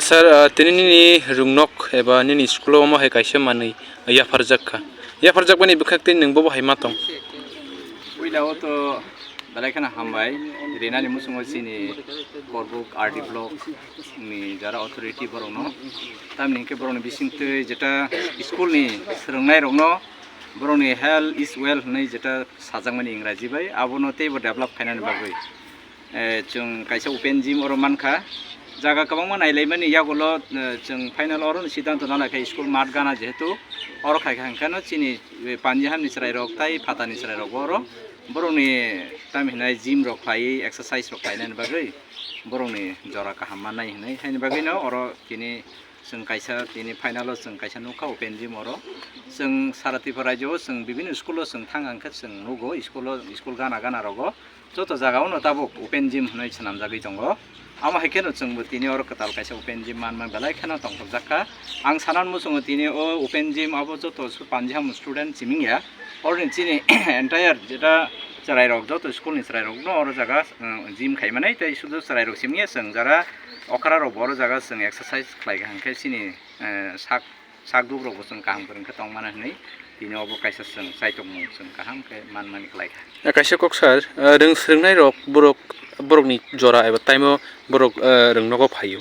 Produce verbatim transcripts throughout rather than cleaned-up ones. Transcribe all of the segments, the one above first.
Sir, ah, tini nini rungnok eba nini school-o omo hai kaisa manwi yapharjak kha. Yapharjakmani bwkhak tei nwng bobo hai ma tong? Puila o to belai kheno hambai rinani muchungo chini Korbuk R D block ni jara authority borokno. Tamni hwnkhe borokni bisingtwi jeta school ni swrwngnairokno borokni health is wealth hwnwi jeta sajakmani Ingraji bai, abono teibo develop khainani bagwi. Eh, chwng kaisa open gym oro mankha. Jaga kwbangma nailaimani yagulo, eh, chwng final oro siddhanto nalaikha school math gana jehetu oro khaikha hwnkhe no chini, eh, panji hamni chwrairok tai phatani chwrairokbo oro borokni tamo hinai gym rok khlaiwi exercise rok khlainani bagwi borokni jora kaham mannai hinwi. Haini bagwino oro tini chwng kaisa tini final o chwng kaisa nukha open gym oro. Chwng sara Tripura rajyo o chwng bibinno school o chwng thang hwnkhe chwng nugo school o, school gana gana rogo. Joto jaga o no tabuk open gym hwnwi swnamjagwi tongo. Amo hai kheno chwngbo tini oro kwtal kaisa open gym manma belai kheno tongthokjak kha. Ang sanani muchungo tini o open gym abo joto su panji ham student siming ya. Oroni chini entire jeta chwrairok joto school ni chwrairok no oro jaga, uh, gym khai manai tei sudu chwrairok siming ya chwng jara okra rok bo oro jaga chwng exercise khlai kha hwnkhe chini, uh, sak Sakduk rokbo chwng kaham kwrwng khe tong mano hwnwi tini obo kaisa chwng chaitokmung chwng kaham khe manmani kwlai kha. Eh, kaisa kok sir, eh, rwng swrwngnairok borok, borokni jora eba time-o borok, eh, rwngnogo phaio.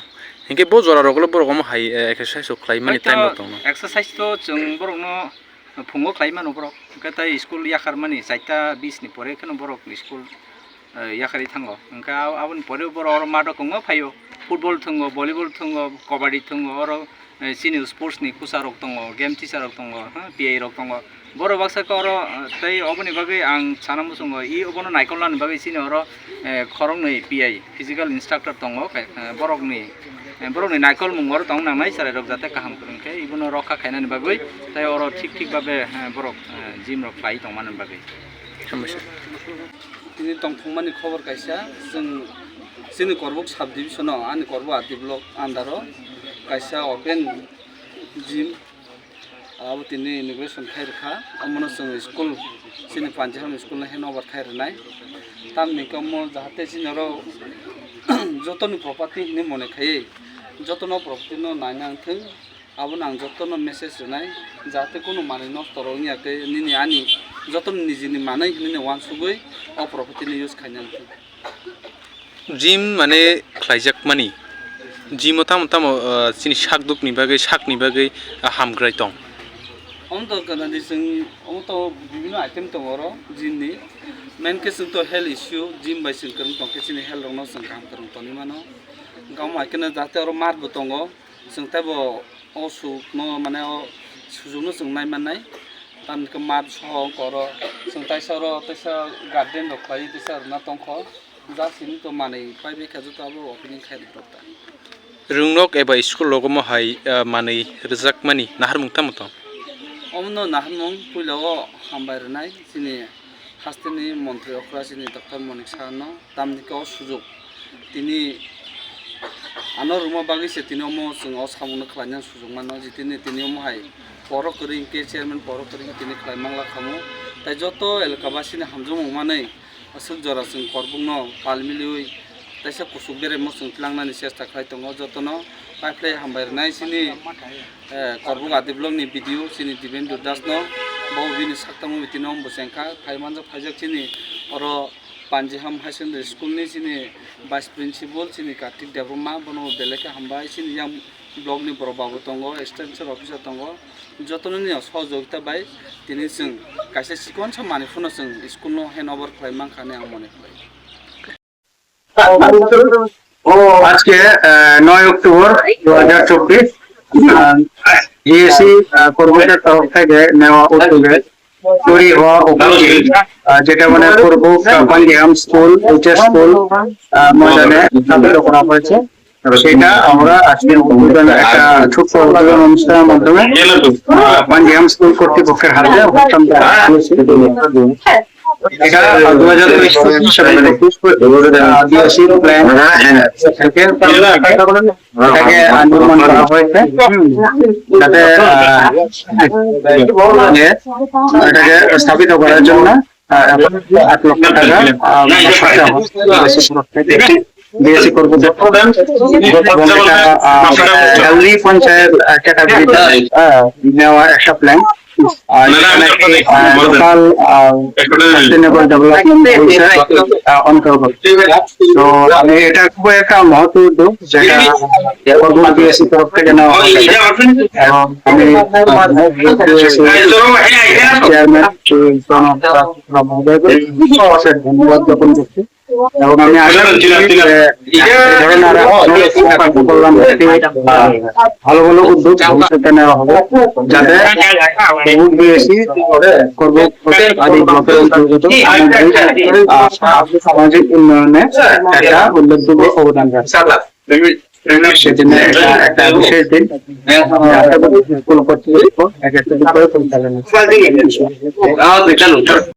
Hinkhe bo jora roklo borok omo hai, eh, exercise rok khlai mani time rok tongno. Exercise to chwng borokno phungo khlai mano borok. Hinkhe tai school yakarmani chaita bis ni pore kheno borok school eh, yakarwi thango. Hwnkhe abo, aboni pore borok oro math o kwbangma phaio. Football thwngo, volleyball thwngo, kabaddi thwngo, oro, eh, chini sports ni coach rok tongo, game teacher rok tongo, ha, P I rok tongo. Borok baksa khe oro, eh, tei oboni bagwi ang sana muchungo, i obono naikolnani bagwi chini oro, eh, khoroknwi P I, physical instructor tongo, eh, borokni, eh, borokni naikolmung oro tong nangnai chwrairok jate kaham kwrwng khe ibono rokha khainani bagwi, tei oro thik thik babe, eh, borok, eh, gym rok khlai tongmani bagwi. Hambaisa. Tini tongthokmani khobor kaisa, chwng chini Korbuk sub division o, ani Korbuk R D block under o kaisa open gym, abo tini inauguration khai rwkha. Omono chwng school, chini Panjiham school no handover khai rwnai. Tamni hwnkhe omo jahate chini oro jotoni property hinwi mone khaiwi, jotono property no naina wngthwng. Abono ang jotono message rwnai, jahate kunu manwi nosto rok wngya khe nini ani jotono nijini manwi hinwi uansugwi o property ni use khaina wngkha. Gym mane khlaijak mani, gym o tamo tamo, ah, chini sakduk ni bagwi, sakni bagwi, ah, hamkrai tong. Omo to gana di chwng, omo to bibino item tongo oro gym ni. Main khe chwng to health issue, gym bai chwng kwrwng tong khe chini health rok no chwng kaham kwrwng tongwi mano. Hwnkhe omo hai kheno jahate oro math bo tongo, chwng teibo o sukno, mane o sujukno chwng nai mannai. Tamni hwnkhe math soho wngkha oro. Chwng taisa oro, taisa garden rok khlaiwi taisa rwna tongkho. Just simi to manwi paibai kha, joto abo opening khai rwkha ta. Rwngnok eba school rogomo hai, ah, manwi rwjakmani naharmung tamo tong? Omono naharmung puila o hambai rwnai chini hasteni montri okra chini Doctor Monik Saha no. Tamni khe o sujuk tini ano rwma bagwi se tini omo chwng o samungno khlainani sujuk mano, je tini, tini omo hai borok kwrwi hinkhe chairman borok kwrwi hinkhe tini khlai manglak khamu. Tai joto elaka basini hamjakmung manwi aswk jora chwng Korbukno pal miliwi taisa kuchuk beremo chwng tlangnani chesta khlai tongo. Jotono paiphlai hambai rwnai chini, eh, Korbuk R D block ni B D O chini Dibendu Das no, bo bini sakthangma meeting no bwchengkha, phai manjak phaijak chini oro Panjiham High Secondary School ni chini Vice Principal chini Kartik Debbarma, bono belai khe hambai. Chini yang block ni borok babu tongo, extension officer tongo, jotono ni sohojogita bai tini chwng kaisa chikonsa manwi phano chwng school no hand over khlai mankha hinwi ang mone khlai. আজকে, আহ, নয় অক্টোবর দু হাজার চব্বিশ, আহ, জিএসি, আহ, কর্মকর্তার তরফ থেকে নেওয়া উদ্যোগে তৈরি হওয়া উপস্থিত, আহ, যেটা মানে পূর্ব, আহ, পাঞ্জিহাম স্কুল, এইচএস স্কুল, আহ, ময়দানে স্থাপিত করা হয়েছে। সেটা আমরা আজকে উদ্বোধন, একটা ছোট্ট উদ্বোধন অনুষ্ঠানের মাধ্যমে, আহ, পাঞ্জিহাম স্কুল কর্তৃপক্ষের হাতে হস্তান্তর করেছি। এটা, আহ, দু হাজার তেইশ চব্বিশ সালে একুশ, আহ, জিএসি প্ল্যান থেকে এটাকে, আহ, নির্মাণ করা হয়েছে, হুম, যাতে, আহ, এটাকে স্থাপিত করার জন্য, আহ, এখন আট লক্ষ টাকা, আহ, খরচা হবে। বিএসসি করব। এবং এটা, আহ, এলডি পঞ্চায়েত, আহ, ক্যাটাগরিতে, আহ, নেওয়ার একটা প্ল্যান। আর এখানে, আহ, লোকাল, আহ, সাস্টেইনেবল ডেভেলপমেন্ট পরিষদ, আহ, অন্তর্গত। তো আমি, এটা খুব একটা মহৎ উদ্যোগ, যেটা করব বিএসসি তরফ থেকে নেওয়া হবে। এবং আমি, আহ, বিএসসি চেয়ারম্যান শ্রী প্রণব দাস মহোদয়কে অশেষ ধন্যবাদ জ্ঞাপন করছি। এবং আমি আশা করছি যে এই ধরনের আরো অনেক কার্যকলাপ, আহ, ভালো ভালো উদ্যোগ ভবিষ্যতে নেওয়া হবে, যাতে করব বিএসসি, করব আদি ব্লকের অন্তর্গত, আহ, সামাজিক উন্নয়নে একটা উল্লেখযোগ্য অবদান রাখে। সেদিনে একটা, একটা বিশেষ দিন। আশা করি স্কুল কর্তৃপক্ষ এক একটা বিষয়ে পরিচালনা